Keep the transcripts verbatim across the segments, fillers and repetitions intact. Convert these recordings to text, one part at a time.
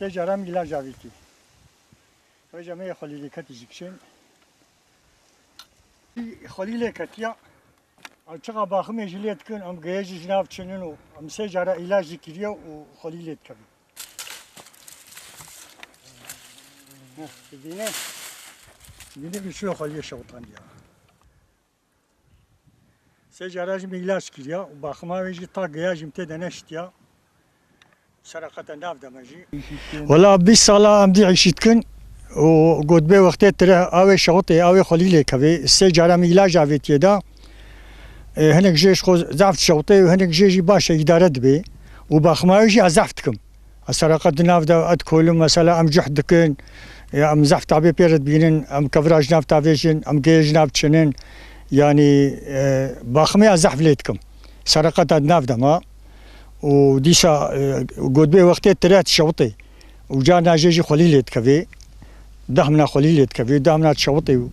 Sê cara em îlac avêtî. Vêca me yê xwelî lê ketî jî kişên. Xwelî lê ketiya. Em çiqa baximê jî lê dikin, em geyê jî ji nav çinin û em sê cara îlac jî kiriye û xwelî lê dikevin. Heh, dibîne. Dibîne bi çilo xweliyê şewtandiya. Sê cara jî min îlaç kiriya û baxima wê jî ta geya jî min tê de neştiya. Seraqeta nav de me jî. Wela bîst sala em dî îşî dikin û got bê wextê tire awê şewitê, awê xwelî lê kevê. Sê cara min îlac avêtiye da. E, hinek jê ji xwe zehf dişewitê û hinek jê jî baş e îdare dibe. Û baxima wê jî ez zehf dikim. Ez seraqet di nav de, ez dikolim, mesela em cuhd dikin, ya em zehf tabê pê re dibînin, em kevra ji nav tavêjin, em geyê ji nav çinin. Yanî, e, baximê ez zehf lê dikim. Seraqeta di nav de ma. Û dîsa, e, got bê wextê tire dişewitê. Û carna jê jî xwelî lê dikevê. Dehmina xwelî lê dikevê, dehmina dişewitê û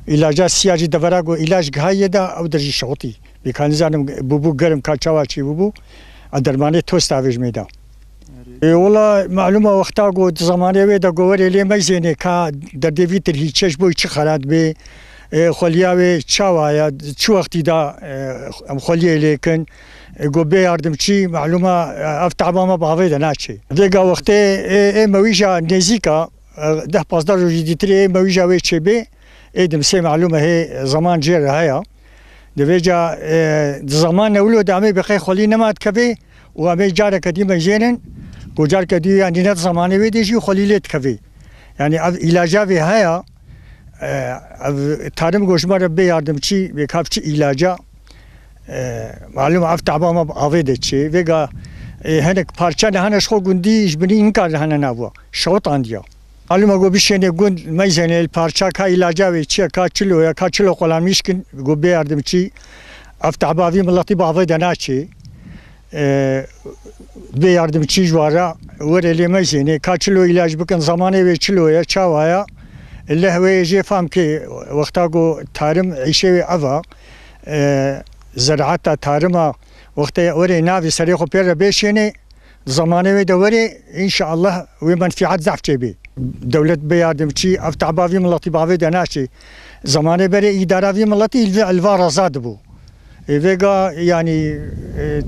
îlaca siya jî devera ku îlac gihayê de ew der jî şewitî. Bê ka nizanim bûbû germ ka çawa çê bûbû, a dermanê toz tavêjmê da. Ê, wela malûma wexta ku di zemanê wê de ku werê lê meyzênê ka derdê vî tirhî çeş boy çi xera dibê, ê, xweliya wê çawa ya, çi wextî da, ê, em xweliyê lê kin, ê, ku bê yardimçî, malûma, ê, ev taba me bi avê de naçê. Vêga wextê, ê, ê mewîja nêzîka, deh pazdeh rojî dîtirê ê mewîja wê çêbê, ê dimsê malûm e hê zeman jê re heye. Di vêca, e, di zeman newilo de em ê bi qey xwelî nema dikevê û em ê careke dî meyzênin, ku careke dî yanî ne di zemanê wê de jî xwelî lê dikevê. Yanî ev îlaca vê heye, e, ev tarim ku ji me re bê yardimçî, bê ka biçi îlaca, E, malûm ev taba me bi avê de çê. Vêga, e, hinek parça niha ne ji xwe gundî ji binî hinkar niha ne nava. Şewitandiya. Malûm e ku bişênê gund meyzênê li parça ka îlaca wê çi ye, ka çilo ye, ka çilo qolamîş kin, ku bê yardimçî. Ev taba vî miletî bi avê de naçê. E, bê yardimçî ji wara were lê meyzênê. Ka çilo îlac bikin, zemanê wê çilo ye, çawa ye. Leh wê jê fam ke wexta ku tarim îşê wê ev a. E, zeraeta tarima wextê werê navê serê xwe pê re bêşênê, zemanê wê de werê, înşeallah wê menfîat zehf çêbê. Dewlet bê yardimçî, ev taba vî miletî bavê de naçê. Zemanê berê îdara vî miletî li vê elva reza dibû. Ê vêga, yanî, e,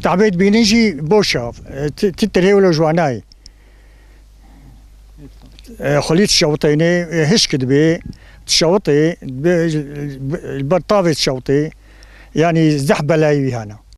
tabê dibînin jî boş a. E, ti, ti tirê wilo ji wan nayê. E, xwelî dişewitêne, e, hişk dibe, dişewitê, dibe, li ber tavê dişewitê. Yanî zehf belayî wî hene.